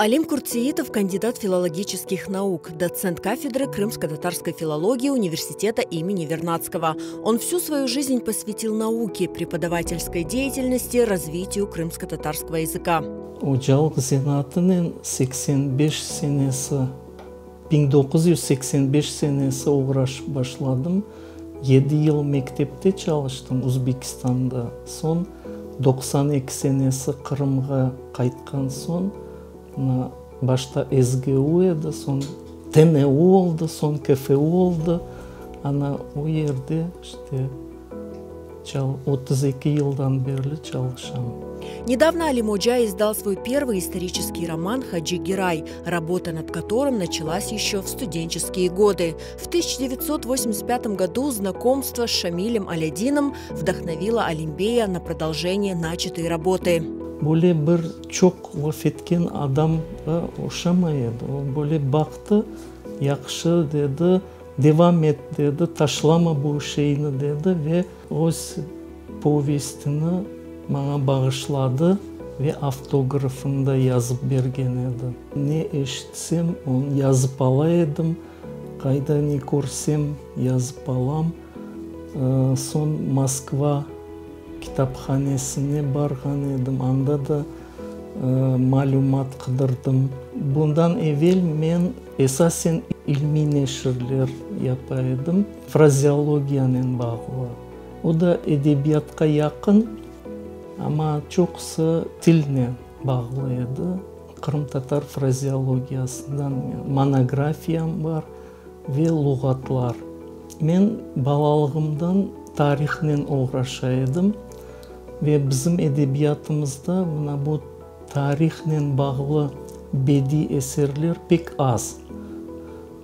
Alim Kurtseitov kandidat filologических наук, доцент кафедры крымско-татарской филологии университета имени Вернадского. Он всю свою жизнь посвятил науке, преподавательской деятельности, развитию крымско-татарского языка. Ocalıq zenaatınen 85 senesi, 1985 senesi oğraşıp başladım. 7 yıl mektepte çalıştım Uzbekistanda. Soñ 92 senesi Qırımğa qaytqan soñ, mına, başta SGU edi, soñ TNU oldı, soñ KFU oldı. Ana o yerde işte 32 yıldan berli çalışam. Недавно Алим Оджа издал свой первый исторический роман «Хаджи Герай», работа над которым началась еще в студенческие годы. В 1985 году знакомство с Шамилем Алядином вдохновило Алимбея на продолжение начатой работы. Böyle bir çoq laf etken adamğa oşamay edi. O böyle baqtı, yahşı dedi, devam et dedi, taşlama bu şeyni dedi ve öz povestini maña bağışladı ve avtografını da yazıp bergen edi. Ne eşitsem, onı yazıp ala edim, qayda ne körsem, yazıp alam. Soñ Moskva kitaphanesine barğan edim, anda da malümat qıdırdım. Bundan evel men esasen ilmiy neşirler yapa edim, frazeologiyanen bağlı. O da edebiyatqa yaqın, amma çoqusı tilnen bağlı edi. Qırımtatar frazeologiyasından monografiyam bar ve luğatlar. Men balalığımdan tarihnen oğraşa edim ve bizim edebiyatımızda mına bu tarihnen bağlı bediy eserler pek az.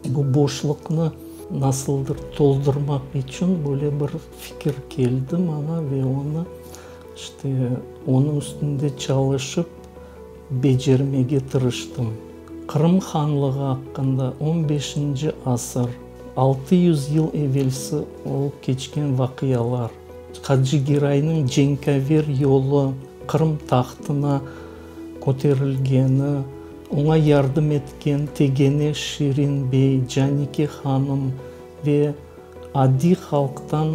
Bu boşluqnı nasıldır toldurmaq içün böyle bir fikir keldi maña ve onı, işte, onıñ üstünde çalışıp becermege tırıştım. Qırım hanlığı aqqında on beşinci asır, 600 yıl evelsi olıp keçken vaqialar, Hacı Giraynıñ cenkâver yolu, Qırım tahtına köterilgeni, oña yardım etken Tegene Şirin bey, Canike hanım ve adiy halqtan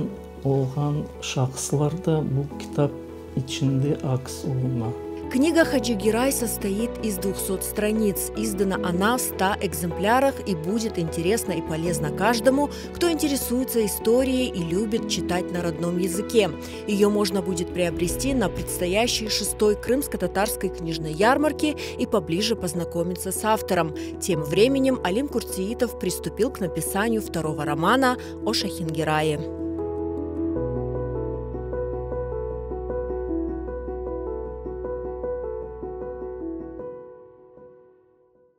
olğan şahıslar da bu kitap içinde aks oluna. Книга Хаджи Герай состоит из 200 страниц. Издана она в 100 экземплярах и будет интересна и полезна каждому, кто интересуется историей и любит читать на родном языке. Ее можно будет приобрести на предстоящей шестой крымско-татарской книжной ярмарке и поближе познакомиться с автором. Тем временем Алим Куртсеитов приступил к написанию второго романа о Шахингерае.